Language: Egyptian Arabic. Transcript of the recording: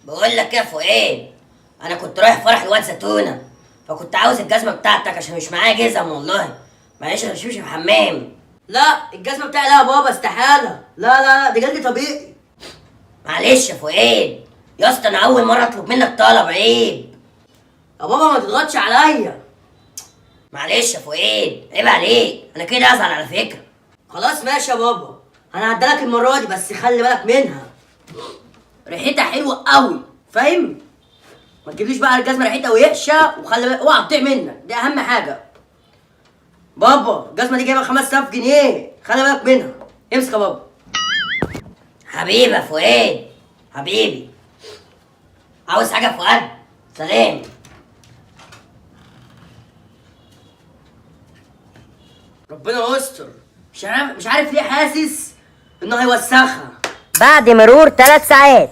بقول لك يا فؤاد، انا كنت رايح فرح الواد زتونه، فكنت عاوز الجزمة بتاعتك عشان مش معايا جزم والله. معلش انا مش في الحمام. لا الجزمة بتاعي لا يا بابا، استحالة. لا لا لا، دي جلد طبيعي. معلش يا فؤاد يا اسطى، انا اول مرة اطلب منك طلب، عيب. يا بابا ما تضغطش عليا. معلش يا فؤاد، عيب عليك، انا كده ازعل على فكرة. خلاص ماشي يا بابا، انا هديلك المرة دي، بس خلي بالك منها، ريحتها حلوة قوي، فاهم؟ ما تجيبليش بقى الجزمة ريحتها وحشة، وخلي بالك اوعى تضيع منك، دي اهم حاجة. بابا الجزمة دي جايبها 5000 جنيه، خلي بالك منها. امسك يا بابا. حبيبي يا فؤاد، حبيبي. عاوز حاجة يا فؤاد؟ سلام. ربنا يستر، مش عارف ليه حاسس انه هيوسخها. بعد مرور 3 ساعات.